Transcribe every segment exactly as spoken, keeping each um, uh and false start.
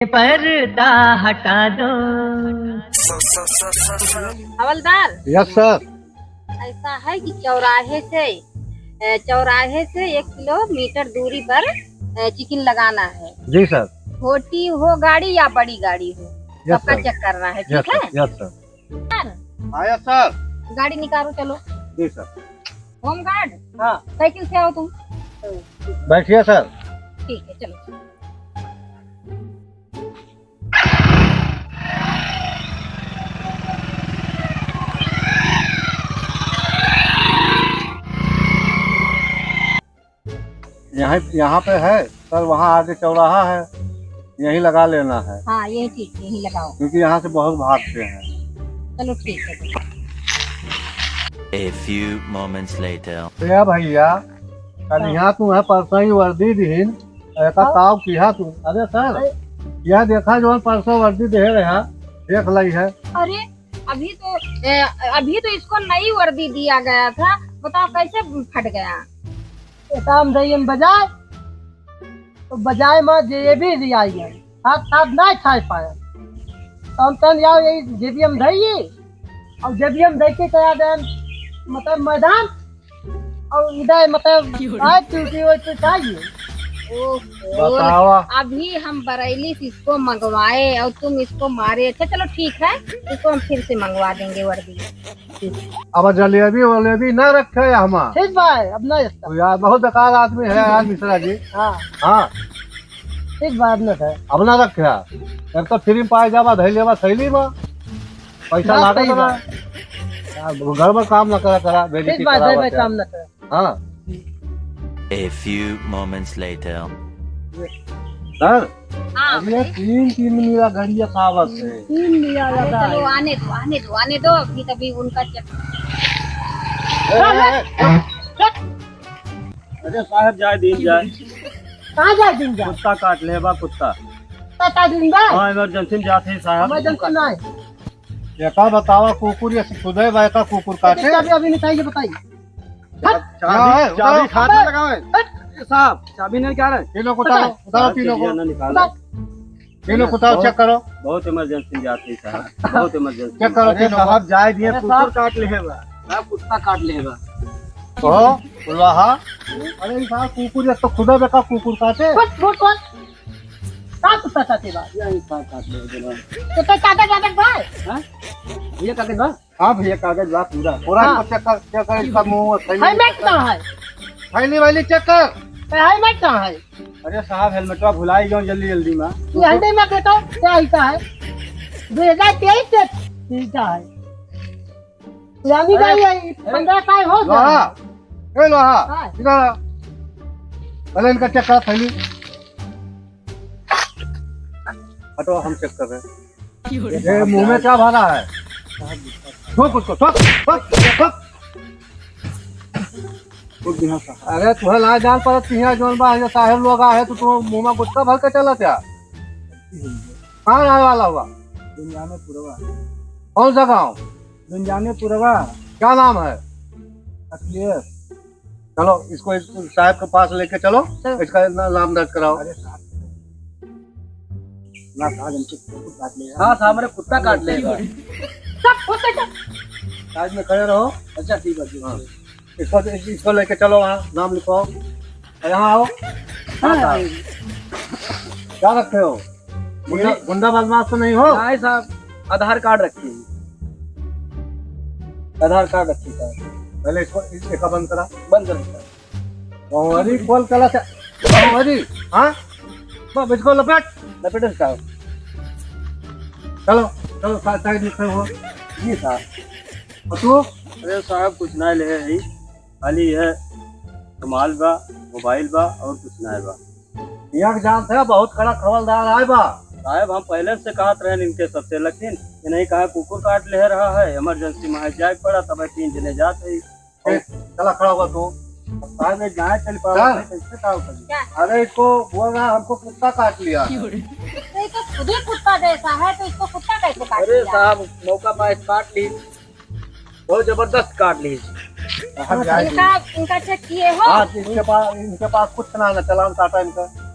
पर्दा हटा दो। हवलदार, यस सर। ऐसा है कि चौराहे से, ए, चौराहे से एक किलोमीटर दूरी पर, ए, चिकन लगाना है। जी सर। छोटी हो गाड़ी या बड़ी गाड़ी हो, यस सबका सर। चेक करना है, यस ठीक है? सर, यस सर। सर, हाँ यस सर। गाड़ी निकालो, चलो। जी सर। होमगार्ड, हाँ। साइकिल से आओ तुम। बैठिए सर। ठीक है, चलो। यहाँ, यहाँ पे है सर, वहाँ आगे चौराहा है, यहीं लगा लेना है। हाँ, यही ठीक, यहीं लगाओ। क्योंकि यहाँ से बहुत भागते हैं। चलो ठीक है, तो। A few moments later। ए भैया, कल हाँ। यहाँ तू है परसों ही वर्दी दिहिन, एका हाँ। ताव किहा तू। अरे सर, अरे। यह देखा जो परसों वर्दी दे रहा, देख लई है। अरे, अभी तो, ए, अभी तो इसको नई वर्दी दिया गया था, बताओ कैसे फट गया? एका हम जाइए बजाए, तो बजाए में जेबी दिया गया, साथ साथ ना खाए पाए। तो हम तन जाओ यही जेबी हम धइए, और जेबी हम धइ के चला देन, मतलब मैदान, और इधर मतलब आज ड्यूटी वो तो चाहिए। ओहो, बतावा। अभी हम बरैली से इसको मंगवाए और तुम इसको मारे। अच्छा चलो ठीक है, इसको हम फिर से मंगवा देंगे वर्दी। अब जलेबी वलेबी ना रखे हमा। ठीक बा, अब ना रखता। तो यार बहुत बेकार आदमी है यार मिश्रा जी। हाँ। हाँ। ठीक बा, अब ना रखे। अब ना रखे। एक तो फ्री में पाए जाबा, धई लेबा थैली में। पैसा ना लागत सही ना। बा। यार, गड़बड़ काम ना करा, करा, बेइज्जती ठीक बा, करावा सही बा, क्या? काम ना करा। हाँ। A few moments later। सर, हाँ, अभी ये बताइए। तीन, तीन मेरा गाड़ी का कागज है। तीन मेरा अरे लगा चलो, है। आने दो, आने दो, आने दो, अभी तभी उनका चेक। ए, ए, ए, अरे साहब, जाए दिन जाए। कहाँ जाए दिन जाए? कुत्ता काट ले बा, कुत्ता। कुत्ता काट दिन जाए? हाँ, इमरजेंसी में जाते हैं साहब। इमरजेंसी ना है। एका बतावा कुकुर ये खुदे बा, एका कुकुर काटे? चाबी अभी निकालिए, बताइए। हट। चाबी, क्या है? चाबी उतारो। हाथ में लगावे। हट। ए साहब, चाबी नहीं क्या रहे? तीनों को उतारो, उतारो तीनों को। चाबियां ना निकालो। उतार। तीनों को उतारो, बहुत, चेक करो। बहुत इमरजेंसी जात है साहब, बहुत इमरजेंसी। चेक करो अरे तीनों को। साहब, जाए दिए, अरे कुकुर साहब। काट ले है बा। साहब, कुत्ता काट ले है बा। कहो, लोहा। अरे साहब, कुकुर ये तो खुदा बेका कुकुर काटे। बस, बस, बस। का कुत्ता काटे बा? यही का काट ले है बा। तो काटे, काटे बा? हाँ? ये काटे बा? हाँ भैया, कागज बा पूरा। पूरा हाँ। इसको चेक कर, चेक कर, इसका मुंह और थैली हेलमेट चेक कर। कहाँ है? थैली वैली चेक कर। तो हेलमेट कहाँ है? अरे साहब, हेलमेटवा भुलाई गयो जल्दी जल्दी में। ये हंडे में देखो, क्या हिस्सा है? दो हज़ार तेईस से हिस्सा है। पुरानी अरे, गाड़ी है, अरे, पन्द्रह साल हो गया। लोहा, ए लोहा, हाँ। इधर आ। पहले इनका चेक कर थैली। हटो, हम चेक कर रहे हैं। ए, मुंह में क्या भरा है? थूक उसको, थूक, थूक, थूक। थूक दिया साहब। अरे, तुहे ना जान पड़त, तिहिया जौन बा, ये साहेब लोग आहे, तो तू मुंह में गुटखा भर के चलत या? कहाँ रहने वाला हुआ? दुनिया में पुरवा। कौन सा गाँव? दुनिया में पुरवा। क्या नाम है? अखिलेश। चलो, इसको, इसको साहब के पास लेके चलो, चलो। इसका ना-, नाम दर्ज कराओ। अरे साहब, ना साहब, हमसे कुकुर काट लेगा। हाँ साहब, मेरे कुत्ता काट लेगा। सब कुत्ते का। साइड में खड़े रहो। अच्छा, ठीक है, ठीक है। हाँ। इसको, इसको लेके चलो वहाँ, नाम लिखवाओ। यहाँ आओ। हाँ, हाँ। साहब। क्या रखे हो? गुंडा, गुंडा बदमाश तो नहीं हो? नहीं साहब, आधार कार्ड रखी है। आधार कार्ड रखी है। पहले इसको, इस, इसका बंद करा। बंद करो सर। हमारी कॉल करा था। हमारी, हाँ? बस इसको लपेट। लपेटे साहब। चलो, चलो, सा-, साइड में खड़े हो। जी साहब। और तू? अरे साहब, कुछ ना ले है। खाली यह रुमाल बा, मोबाइल बा और कुछ नाय बा। एक जान से बहुत कड़क हवलदार आए बा। साहब, हम पहले से कहत रहन इनके सबसे, लेकिन ये नहीं कहा कुकुर काट ले रहा है, इमरजेंसी में है, जाए के पड़ा, तब तीन जने जात है। ए, चला खड़ा हुआ तू। साहब, ये जाए चल पावा, चल। कैसे काम करी? क्या? अरे, इसको बोल रहा, हमको कुत्ता काट लिया। तो ये तो खुद ही कुत्ता जैसा है, तो इसको कुत्ता कैसे काट अरे लिया? साहब, मौका पाए काट ली। बहुत जबरदस्त काट ली। हाँ, जाए इनका, इनका चेक किए हो? हाँ, इनके पास, इनके पास कुछ ना, ना चालान काटा इनका।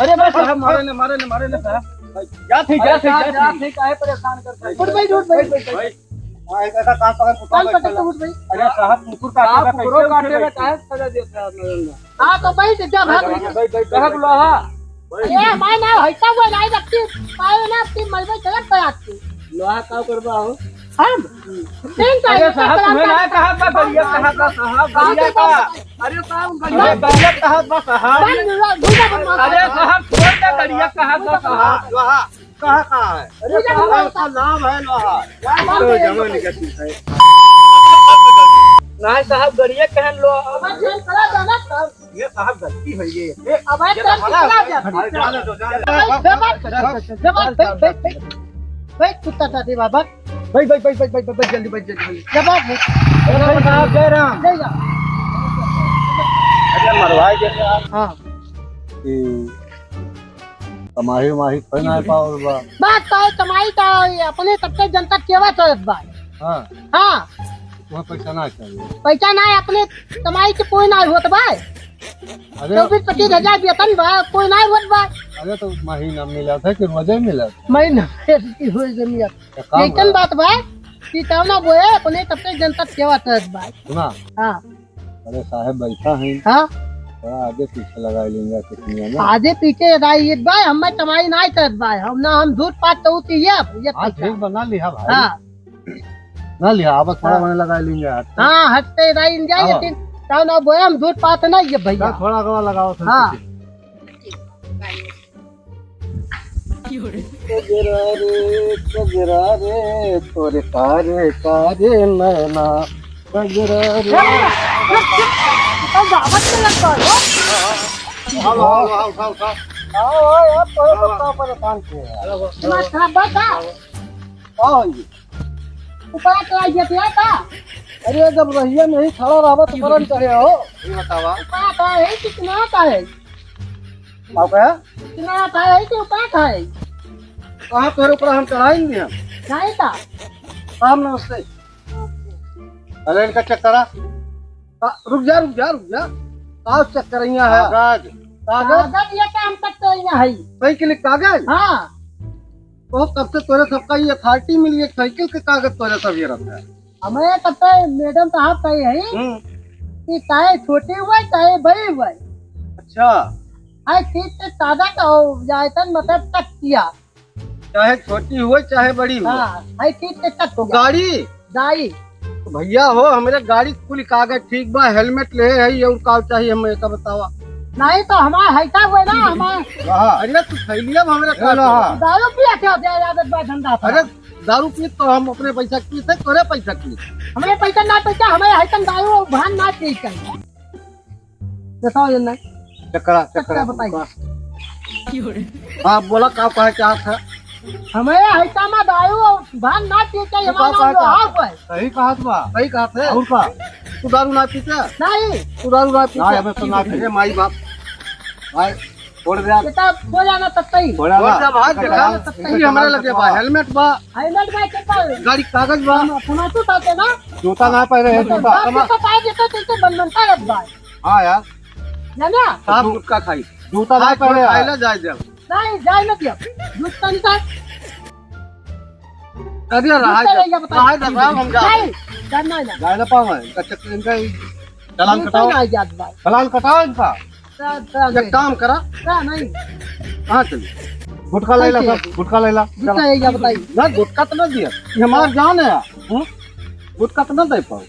अरे बस साहब, मारे न, मारे न, मारे न साहब। जात ही, अरे जात ही, साहब, जात जात ही। ही, काहे परेशान करता है? उठ भाई, उठ भाई। भाई, भाई, भाई। हाँ, एक ऐसा काम पकड़, कुत्ता कान बैठा पकड़ के ला। उठ भाई। अरे साहब, कुकुर काटे साहब, का कुकुर कैसे काटे उठे का बैठे? काहे सजा देता है आप लोगन का? हाँ, तो भाई, जब भाई, हम भाई, भाई, भाई, भाई, लोहा। ए, मैं ना होइता हुआ लाई रखती, पाए ना, अपनी मलबे चलत गया आपकी। लोहा का करबा हो? हम? तीन साल अरे से साहब, चलत तुम्हें ना गया। कहा था, गड़िया कहा था साहब, गड़िया का। अरे साहब, अरे गड़िया कहा था साहब। बंद, बंद, बंद, बंद। अरे साहब, छोड़ दे, गड़िया कहा था साहब। लोहा, लोहा, कहाँ, कहाँ है? अरे साहब, उसका नाम है लोहा। तो जमा नहीं करती है। नहीं साहब, गड़िया कहा लोहा। ये साहब गलती है ये। ये अबे ये तो तेरे हमारा कितना है। जाता है? अरे जाने दो, जाने दो। भाई, भाई, भाई, भाई, भाई, भाई, कुत्ता चाटे बाबा। भाई, भाई, भाई, जल्दी, भाई, जल्दी, जल्दी। जय राम, साहब, जय राम। जय राम। अरे मरवाई दे यार। हाँ। ई कमाई उमाई कोई ना पावल बा। बात तो है, कमाई तो है, अपने सबके जनता केवा चलत बा। हाँ। हाँ। वहाँ पैसा ना चाहिए। पैसा ना है, अपने कमाई से कोई ना होत बा। अरे चउबीस पच्चीस हजार वेतन बा, कोई ना होत बा। अरे तो महीना मिला था कि रोजे मिला था? महीना में रोजे मिला। तो काम वेतन बा। बात बा कि कौना बोए, अपने सबके जनता सेवा करत बा। सुना। हाँ। अरे साहब बैठा है। हाँ। थोड़ा आगे पीछे लगा लेंगे कितनिया में। आगे पीछे राई ईद बा, हम कमाई ना करत बा। हम ना, हम दूध पात तो उती ये, ये हाँ, पैसा। ठीक बना लिया भाई। हाँ। ना लिया, अब थोड़ा हाँ। मने लगा लेंगे हाथ से। हाँ, हटते राई इन जाए, हाँ। लेकिन कौना बोए, हम दूध पात ना ये भैया। चल, थोड़ा गवा लगाओ, थोड़ा हाँ। सी। कजरा रे, कजरा रे, तोरे कारे, कारे नैना, कजरा रे। ए, रुक, रुक, रुक, रुक, रुक, रुक, रुक, रुक, रुक। उठाओ, उठाओ, उठाओ, उठाओ, उठाओ। आओ, आओ, यार, तोरे हाँ, को हाँ। का परेशान किया है? हाँ, हाँ। दिमाग खराब बा का? हाँ, हाँ जी। ऊपर तो आई जाती है का? अरे, जब रहिया में ही खड़ा रहबा तो करन चढ़े हो। ये बतावा। ऊपर तो है, कितना आता है? का कहे? कितना आता है, कि ऊपर है? कहाँ तोरे ऊपर हम चढ़ाएंगे हम? नहीं था। साहब नमस्ते। अरे इनका चेक करा। आ, रुक जा, रुक जा, रुक जा। का चेक करैया है? कागज। कागज? कागज ये काम करते हैं यहाँ है। साइकिल के कागज? हाँ। तो कब से तोरे सबका ये अथॉरिटी मिली है, साइकिल के कागज तोरे सब ये रखा है? हमें कहते हैं, मैडम साहब कही है हम्म। कि चाहे छोटी हुए, चाहे बड़ी हुए। अच्छा। है ठीक से ताजा का हो जाए तन मतलब तक किया। चाहे छोटी हुए, चाहे बड़ी हुए। हाँ, है ठीक से तक तो किया। गाड़ी? गाड़ी। तो भैया हो, हमरे गाड़ी कुल कागज ठीक बा, हेलमेट ले है, ये और का चाहिए हमें, एक बतावा। नहीं तो हमारा है का हुए ना, हमारा हाँ। अरे तू थैलिया में हमरे ए का ला। दारू पिया क्या दे आदत बा धंधा था। अरे दारू पी तो हम अपने पैसा की थे, तोरे पैसा की। हमरे पैसा ना पैसा, हमें है तन दारू और भान ना पी कर। बताओ ये नहीं। चक्करा, चक्करा चक्करा। बताइए। हाँ, बोला का कहे क्या था? हमें है तन दारू और भान ना पी कर, तू हमारा का कहे लोहा क्या? हुआ है। सही कहा था। सही कहा था। और का? तू दारू ना पीते? नहीं। तू दारू ना पीते? नहीं, हमें तो ना पीते। अरे माई बाप। भाई, छोड़ दे आप। बेटा, सो जाना तब तक ही। छोड़ दे। छोड़ दे, भाग, छोड़ दे। देखा, ये हमारे लगे बा, हेलमेट बा। हेलमेट बा, के बा? गाड़ी कागज बा। हम अपना तो साथे ना। जूता ना पहने हैं, जूता। बाप के तो पाए देते, तो, तो बन बनता रहता है। हाँ यार। जाना? साहब गुटखा खाई। जूता ना खाए, पहने हैं। खाए ना जाए, जाए। नहीं, जाए ना दिया। जूता नहीं खाए। करिया रहा जूता है, नहीं, ये बताओ। रहा है, रहा हम जा। नहीं, जाना है ना। जाए ना पावे, इनका चक्कर, इनका ही चालान जूता कटाओ। नहीं जात भाई। चालान कटाओ इनका। ता, ता, एक काम करा। ता, नहीं। कहाँ चली? गुटखा ले ला ठीक है। सब, गुटखा ले ला। गुटखा चला। है, या बताइए। ना, गुटखा तो ना दिया। ये हमार जान है यार। हम्म? गुटखा तो ना दे पाओ।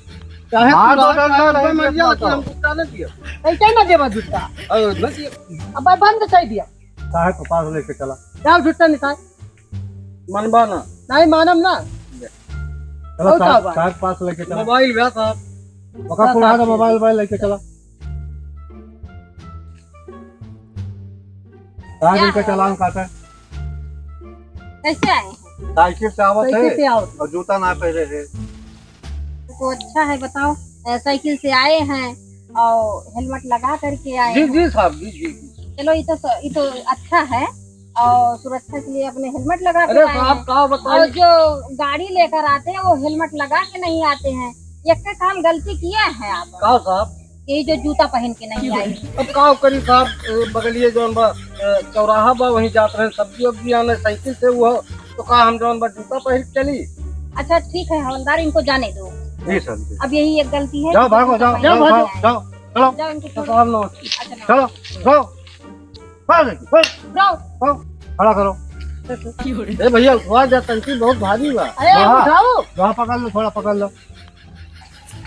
चाहे मार तू दो, रात डंडा का नहीं मर दिया, दिया तो। हम गुटखा ना दिया। ऐसे ना देवा गुटखा। अरे, ना दिया। अब बंद कर दिया। साहब के पास लेके चला। जाओ, गुटखा निकाल। मनबा ना। नहीं मानम ना। चला, और का साहब, बा? साहब पास लेके चला। मोबाइल बा साहब। ओका हाँ, पुराना साहब। मोबाइल, मोबाइल लेके चला। साहब, क्या इनका है? चालान काटा। कैसे आए हैं? साइकिल से आवत साइकिल है से आवत। और जूता ना पहने है। तो अच्छा है, बताओ। अ, साइकिल से आए हैं और हेलमेट लगा करके आए जी, हैं। जी साहब, जी, जी, जी। चलो, ये तो स-, ये तो अच्छा है और सुरक्षा के लिए अपने हेलमेट लगा के अरे आए साहब, हैं। का बताई? और जो गाड़ी लेकर आते हैं, वो हेलमेट लगा के नहीं आते हैं। ये क्या काम गलती किया है आप? का साहब? यही जो जूता पहन के नहीं आए। अब का करी साहब, ए, बगलिए जौन बा, ए, चौराहा बा, वहीं जात रहे सब्जी वब्जी आने साइकिल से, वो तो का हम जौन बा जूता पहिर के चली? अच्छा ठीक है हवलदार, इनको जाने दो। जी सर, जी। अब यही एक गलती है जाओ, कि भागो, जूता जाओ, पहन जाओ, के भागो, आए। जाओ, चलो। जाओ, इनको तो छोड़ो। साहब नमस्ते। अच्छा, चलो, नमस्ते। जाओ, जाओ, जाओ। जाओ। खड़ा करो। ए भैया, उठवा जा, टंकी बहुत भारी बा। अरे, हाँ। उठाओ। हाँ, पकड़ लो, थोड़ा पकड़ लो।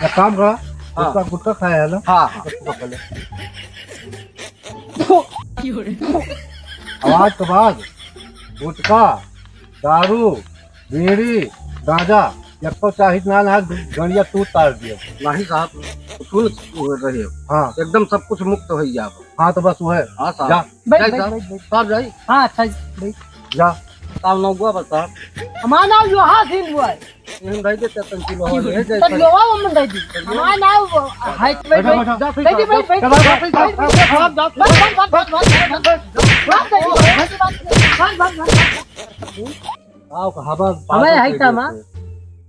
एक काम करा, हाँ। गुटखा, गुटखा खाया है ना? हाँ, हाँ। गुटखा खा ले। आवाज के बाद गुटखा, दारू, बीड़ी, गांजा, एको चाहित ना, ना गंड़िया तू तार दियो। नहीं साहब, सुन रहे हो। हाँ। एकदम सब कुछ मुक्त हो जाओ। हाँ, तो बस वो है। हाँ साहब। जा। बैठ, जाई बैठ, साहब। बैठ, बैठ। साहब जाई। हाँ, अच्छा, बैठ। जा। साहब नौगुआ बस साहब। हमारा नाम लोहा सिंह हुआ है। इहन दे दे, तन किलो हो, ले जाए तो सर। लोहा वो मन दे दी। हमारा नाम वो है। बैठ, बैठ, बैठ, बैठ। जा, बैठ, बैठ, बैठ। चलो, जा, बैठ, बैठ, बैठ। साहब, जा। बस, बस, बस। बस, बस, बस। आओ, कहा बा, हमें पागल है है देखे। तमा।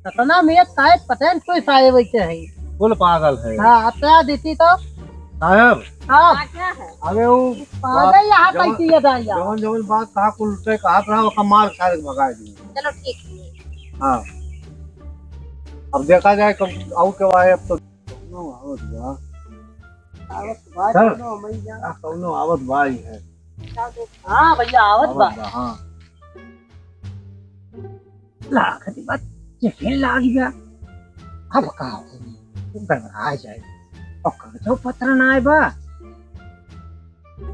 सतना में एक साहेब पटेल कोई साहेब वैसे है। कुल पागल है। हाँ, अब क्या देती तो? साहेब। हाँ। अबे वो पागल यहाँ जवन, पैती है दाइया। जवन, जवन बात कहा कुल उल्टे कहा था, ओका मार सारे भगा दी। चलो ठीक है। हाँ। अब देखा जाए कब आऊ के आए, अब तो कौनो आवत बा। आवत बा, सर, कौनो हमई जा। आ, कौनो आवत बा ही है। हाँ भैया, आवत बा। आवत बा, हाँ। लागत बा, चेकिंग लाग गया। अब का हो? तू गड़बड़ा जाए। और कागजो पत्र ना आए बा।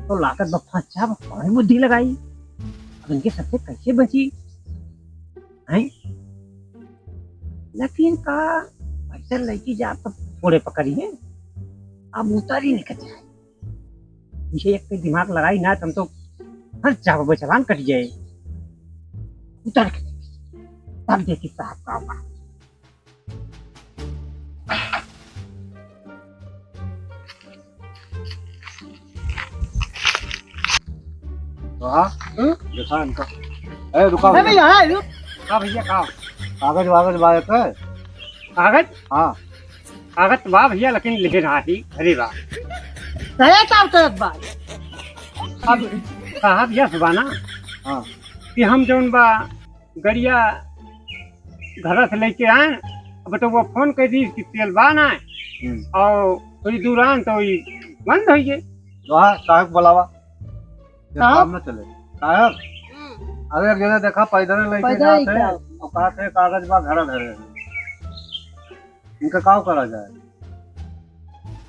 तो लागत बा फंसा बा, कौन बुद्धि लगाई? अब इनके सबसे कैसे बची? हैं? लेकिन का पैसा लेके जा तो थोड़े पकड़ी है, अब उतारी नहीं कर जाए। ये एक पे दिमाग लगाई ना, तुम तो हर चाप पे चालान कट जाए। उतर के देखी, तब देखी साहब का होगा। हाँ? हम्म? देखा इनका। ए, रुका, अरे रुका। यहाँ है, रुक। हाँ भैया, का? कागज वागज बा एकर? कागज? हाँ। कागज तो बा भैया, लेकिन लिखे ना ही, घरे बा। कहे का होता है बात? अब साहब यस बा ना, हाँ। कि हम जौन बा गड़िया घर से लेके आए, अब तो वो फोन कर दी कि तेल बा ना, हम्म। और थोड़ी दूर आन तो ई बंद होइ गए। वहाँ साहब बुलावा। ये साहब? काम न चले। साहब, हम्म। अरे, एक जने देखा, पैदल लेके पैदल जात ही है, क्या? और कहा थे, कागज बा, घरा धरे हैं। इनका का करा जाए?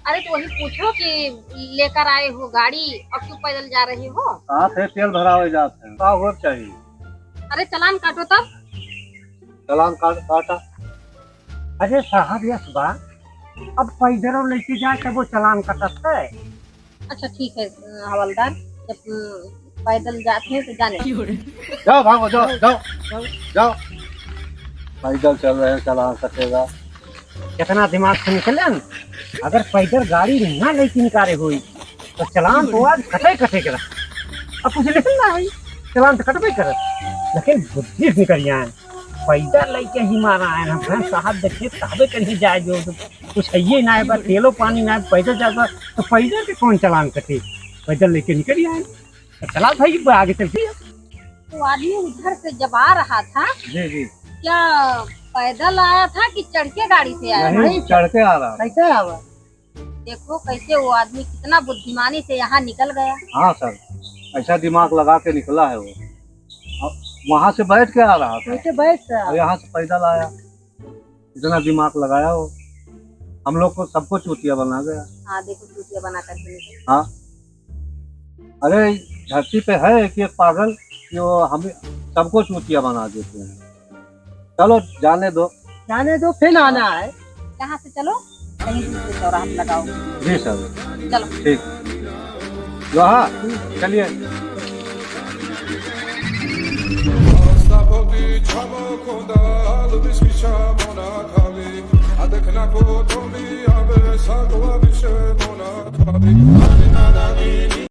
अरे, तो वही पूछो कि लेकर आए हो गाड़ी और क्यों पैदल जा रहे हो? कहा थे, तेल भरावे जात हैं। का और चाहिए? अरे, चालान काटो तब। चालान काट, काटा। अरे साहब, यस बा, अब पैदल लेके जाए, तब वो चालान कटत है। अच्छा, ठीक है, अ, हवलदार, जब, अ, पैदल जाते हैं तो जाने दो। जाओ, भागो, जाओ, जाओ, जाओ। पैदल चल रहे हैं, चालान कटेगा। कितना दिमाग से निकले न? अगर पैदल गाड़ी ना लेके निकाले हुई, तो चालान तो आज कटे, कटे करा। अब कुछ लिखल ना है, चालान तो कटबे करत, लेकिन बुद्धि से निकल जाए। पैदल लेके ही मारा है हम, हैं, साहब देखे, तबे कहीं जाए जो, तो कुछ है ये ना है, बस तेलो पानी ना है, पैदल जाता, तो पैदल के कौन चालान कटे? पैदल लेके निकल आए। तो चला भाई, आगे चलते हैं। वो आदमी उधर से जब आ रहा था, जी, जी। क्या पैदल आया था कि चढ़ के गाड़ी से आया? नहीं, नहीं, चढ़ के आ रहा। कैसे आवा? देखो कैसे वो आदमी कितना बुद्धिमानी से यहाँ निकल गया। हाँ सर, ऐसा दिमाग लगा के निकला है वो। अब वहाँ से बैठ के आ रहा था। कैसे बैठ के आ और यहाँ से पैदल आया। इतना दिमाग लगाया वो। हम लोग को सबको चूतिया बना गया। हाँ, देखो चूतिया बना करके निकल गया। हाँ। अरे, धरती पे है एक, एक पागल कि वो हमें सबको चूतिया बना देते हैं। चलो, जाने दो। जाने दो, फिर आना है। यहाँ से चलो, कहीं दूसरे चौराहा पे लगाओ। जी सर। चलो। ठीक। लोहा, चलिए।